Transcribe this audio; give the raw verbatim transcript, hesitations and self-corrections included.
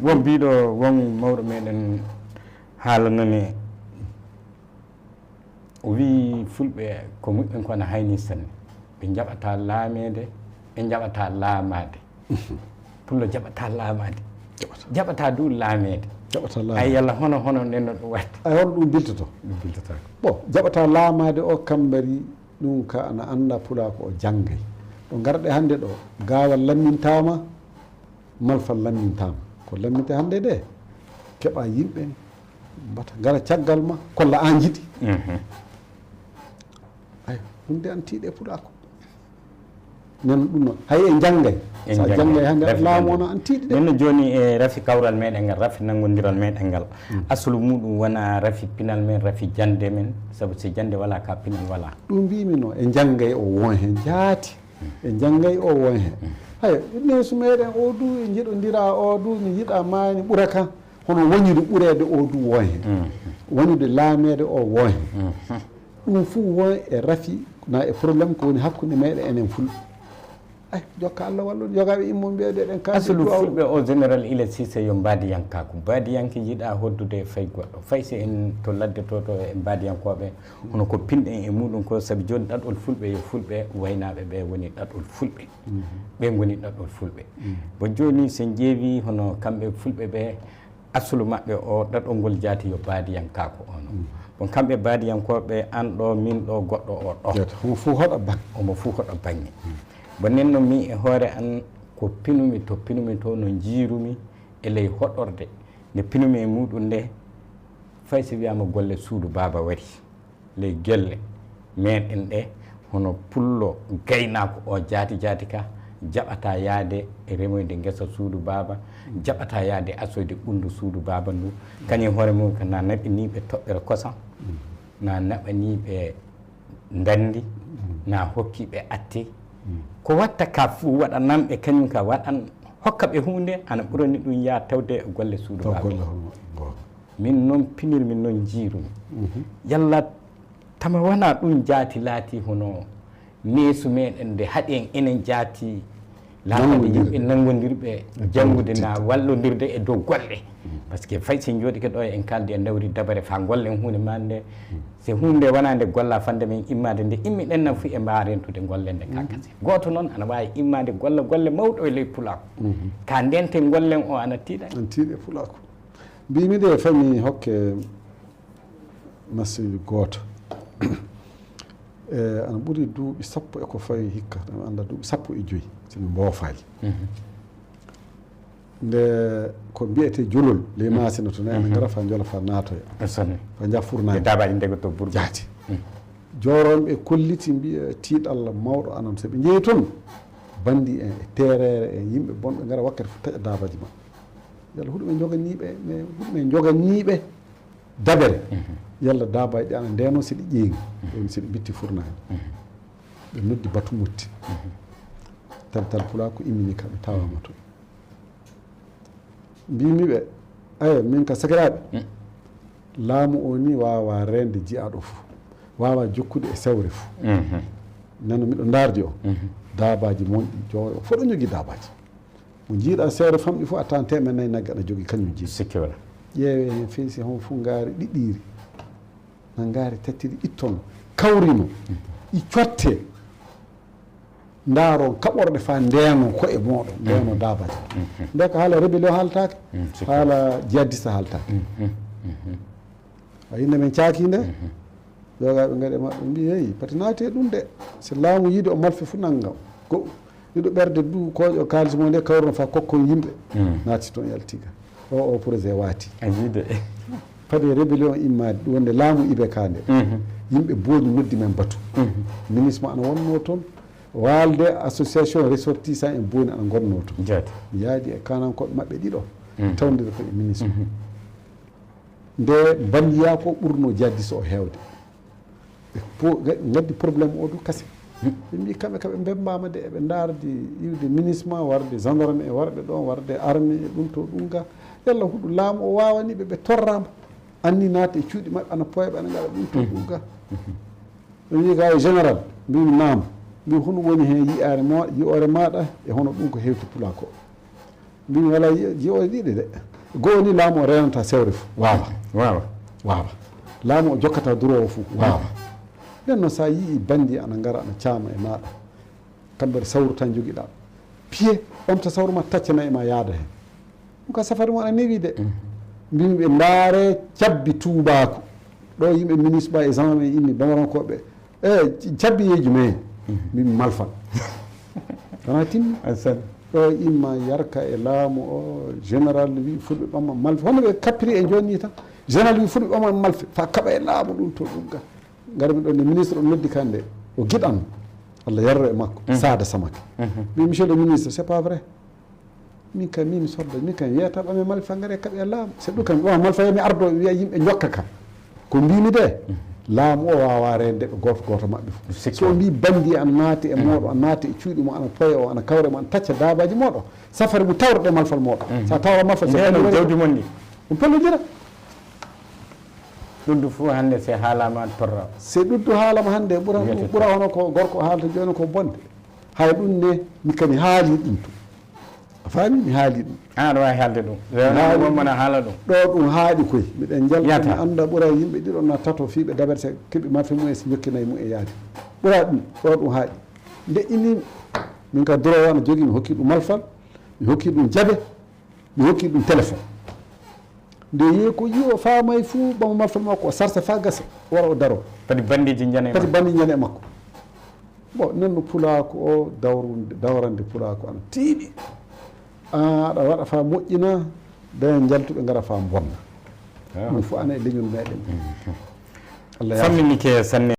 Won biiɗo, won mawɗo meɗen haalanani, o wi'i fulɓe ko muɓɓen ko ana hayni sanne. Ɓe jaɓataa laameede, ɓe jaɓataa laamaade. Pullo jaɓataa laamaade. Jaɓataa. Jaɓataa du laameede. Jaɓataa laameede. Ay, yalla hono, hono nden no ɗum waɗi? Ay, hono ɗum biltoto? Ɗum biltotaako. Bon, jaɓataa laamaade o kambari, ɗum ka ana annda pulaa ko o janngay. Ɗo ngarɗe hannde ɗo, gaawal lammintaama, malfal lammintaama. Ko lamminte hannde de, keɓa yimɓe, mbata ngara caggal ma, kolla an jiɗi. Mhm. Ay, ɗum de an tiiɗe pulaa ko. Nen ɗum noon. Hay en janngay. En Sa janngay. Janngay hannde Rafi laamu janngay. Wona an tiiɗi de. Nen no jooni e rafi kawral meɗen ngal, rafi nanngondiral meɗen ngal. Mm. Asulu muɗum wona rafi pinal men, rafi jannde men. Sabu si jannde walaa ka pinal walaa. Ɗum mbimi no, en janngay o won heen jaati. Mm. En janngay o won heen. Mm. Hay, neesu meɗen o du, en jiɗondira o du, mi yiɗa maani ɓura kan. Hono wañude ɓureede o du won heen. Mm. Wañude laameede o won heen. Mm. Ɗum fuu won e rafi, na e problème ko woni hakkunde meɗen enen fulɓe. Ay, jokka Allah wallu, yogaaɓe immo mbiya de ɗen kaaldi Asulu du'aw. Fulɓe o général Ila Cissé yo mbaadiyankaaku. Mbaadiyanke yiɗa hoddude e fay goɗɗo. Fay si en to ladde to, to e mbaadiyankooɓe, hono ko pinɗen e muɗum ko, sabi jooni ɗaɗol fulɓe yo fulɓe, waynaaɓe ɓe woni ɗaɗol fulɓe. Mhm. Ɓe ngoni ɗaɗol fulɓe. Mhm. Bon jooni so en ƴeewi hono kamɓe fulɓe ɓe, Asulu maɓɓe o ɗaɗol ngol jaati yo baadiyankaaku o non. Mm. Bon, kamɓe baadiyankooɓe, an ɗo, min ɗo, goɗɗo o ɗo. Jaati, homo fuu hoɗa baŋ. Homo fuu hoɗa baŋŋe. Mm. Bon, nen no min e hoore an, ko pinumi to, pinumi to, no njiirumi e ley hoɗorde nde pinumi e muɗum nde, fay si wiyaama golle suudu baaba wari. Ley gelle meɗen ɗe, hono pullo gaynaako o jaati jaati ka, jaɓataa yaade e remoyde ngesa suudu baaba, jaɓataa yaade asoyde ɓunndu suudu baaba ndu. Kañum e hoore mum ka na naɓanii ɓe toɓɓere kosam, na naɓanii ɓe ndanndi, na hokkii ɓe atte. Ko watta ka fuu waɗanan ɓe kañum ka waɗan, hokka ɓe huunde, ana ɓurani ɗum yaa tawde e golle suudu Taw baaba. Golle hono, bon. Min non pinirmi, non njiirumi. Mhm. Yalla tama wona ɗum jaati laati hono neesu meɗen nde haɗi en enen jaati laataɓe Nanngondirɓe. Yimɓe nanngondirɓe E janngude na janngude. Wallondirde e dow golle. Mhm. Par ce que fay si en jooɗike ɗo en kaldi en dawri dabare fa gollen huunde ma nde. Mhm. Se huunde wona nde golla fande men immaade nde immiɗen nan fu e mbaa rentude gollen nde ka Mhm. kase. Gooto noon ana waawi immaade golla golle mawɗo e ley pulaaku. Mhm. Ka ndenten gollen o ana tiiɗa. Ana tiiɗa e pulaaku. Mbimi de fami hokke masiijo gooto. E, ana ɓuri duuɓi sappo e ko fawi hikka, mi annda duuɓi sappo e joy, si mi mboofaali. Mhm. Nde ko mbiyetee Jolol, ley Mhm. Maasina to, enen Mhm. ngara fa njola fa naatoya. Fa njaha Furnaaŋe. E daabaaji ndego to Burgu. Jaati. Mhm. Jooronɓe kolliti mbiya tiiɗalla mawɗo anan, so ɓe njehi toon, banndi en e teereere en, yimɓe bonɓe ngara wakkati fof taƴa daabaaji maɓɓe. Yalla huɗo ɓe njoganii ɓe, mais huɗo ɓe njoganii ɓe dabere. Mhm. Yalla daabaaji ɗi ana ndeenoo, si ɗi ƴeeŋi, Mhm. ɗum si ɗi mbitti Furnaaŋe. Mhm. Ɓe noddi Batu Motti. Mhm. Tal tal pulaa ko immini ka ɓe tawaama toon. Mbimi ɓe, "Aya, min ka sakiraaɓe, Mm. laamu o ni waawa reende ji'aaɗo fof, waawa jokkude e sawre fof. Mhm. Nano miɗo ndaardi o, Mhm. daabaaji mon ɗi, jowo o fof ɗo jogii daabaaji. Mo njiiɗaa sawre famɗi fof, a tawan teemeɗɗe nayi nagge ana jogii kañum jeyi. Sikke wala. Ƴeewee heen fey si hon fof ngaari ɗiɗiiri, na ngaari tattiri itton, kawrino, ɗi cottee." Ndaaron kaɓorɗe faa ndeenon ko'e mooɗon, ndeenon daabaaji. Mhm. Nde ko haala rébellion haaltaake, Mhm, c'est haala jihadiste haaltaake. Mhm, mhm. A yinna men caaki nde, Mhm. yogaaɓe ngaɗe maɓɓe mbii, "Hey, pati naati e ɗum de. Si laamu yiide o malfi fu nanngam. Ko ɗiɗo ɓerde du kooƴo kaalis mo nde kawruno faa kokkon yimɓe." Mhm. Naati toon yalti ga. O, o projet waati. A yii de. Fade rébellion immaade, ɗum wonde laamu ibe kaa nde. Mhm. Yimɓe booni noddi men Batu. Mhm. Ministre mo ana wonnoo toon. Waalde association ressortissant en booni ana ngonnoo toon. Jaati. Mi yaadi e kaanankooɓe maɓɓe ɗiɗo. Mhm. Tawndira ko e ministre. Mhm. Nde bandiyaa ko ɓurnoo jaddi so o heewde. Ɓe po-, ga-, ngaddi problème o du kase. Hmm. Ɓe mbii kamɓe, kamɓe mbembaama de, eɓe ndaardi iwde minisma, warde gendarme e warɓe ɗon, warde armée e ɗum to ɗum ga. Yalla huɗu laamu o waawani ɓe, ɓe torraama. Anni naata e cuuɗi maɓɓe, ana poya ɓe, ana ngaɗa ɗum to Hmm. ɗum ga. Hmm. Ɓe mbii ka e général, mbii naam. Mbii hono woni heen yi'aare ma, yi'oore maaɗa e hono ɗum ko hewti pulaa ko. Mbimi walaa yi-, ji'ooje ɗiɗi de. Go'o ni laamu o reenata sewre fu. Waawa. Waawa. Waawa. Laamu o jokkata duroowo fu. Waawa. Nden no sa yi'i bandi ana ngara ana caama e maaɗa. Kamɓe sawru tan jogiɗaa. Piye, ɓamta sawru ma, taccana e ma yaada hen. Ɗum ka safari mo ana newi de. Mhm. Mbimi ɓe ndaare cabbi tuubaaku. Ɗo yimɓe ministre ɓa e zama men inni Bamarankoɓe. E cabbiyeeji men. Mhm. Mbimi malfal. Kana timmi. Ɗo imma yarka e laamu o, général wi fulɓe ɓamma malfe. Hono ɓe kappiri e jooni tan. Général wi fulɓe ɓamma malfe. Fa kaɓa e laamu ɗum to ɗum ga. Ngarmi ɗon ne ministre on noddi kan de. O giɗan. Allah yarro e makko. Mhm. Saada Samake. Mhm. Mbimi monsieur le ministre, c'est pas vrai. Min kam, min mi sodda, min kam, yeeta ɓame malfa ngare kaɓe laamu. C'est ɗum kam, ɓama malfa yo mi ardo, wiya yimɓe njokka kam. Ko mbimi de, laamu o waawa reende ɓe gooto gooto maɓɓe fof. So o mbi bandi ana naati e mooɗo, ana naati e cuuɗi mo, ana poya o, ana kawre mo, ana tacca daabaaji mooɗo, safari mo tawreɗe malfal mooɗo. Sa tawra malfal, so nden bandi non waɗi jawdi mon ndi. On pellodira. Ɗum du fof hannde se haalama torra. Se ɗum du haalama hannde, ɓura, ɓura hono ko gorko haalta jooni ko bonde. Hay ɗum ne, mi kadi haali ɗum to. A faami? Mi haali ɗum. An aɗa waawi haalde ɗum. Mi haali ɗum. Wonmana haala ɗum. Ɗo ɗum haaɗi koy. Miɗen njalta, mi annda ɓura yimɓe ɗiɗo na tato fii ɓe daberte keɓi marfe mumen si jokkinayi mumen yaade. Ɓura ɗum, ɗo ɗum haaɗi. Nde inni, min ka droit ana jogii, mi hokki ɗum malfal, mi hokki ɗum jabe, mi hokki ɗum téléphone. Nde yehi ko yi'o faamay fuu, ɓama malfal makko, o sarsa faa gasa, wara o daro. Pati bandiji njane pati makko. Bandi njane makko. Bon, non no pulaaku o dawrunde, dawrande pulaaku ana tiiɗi. Ah, aɗa waɗa faa moƴƴina, daña njaltuɓe ngara faa mbonna. Ah. Ɗum fof ana e leñol meɗen. Mhm. Allah yaafo. Famminike sanne.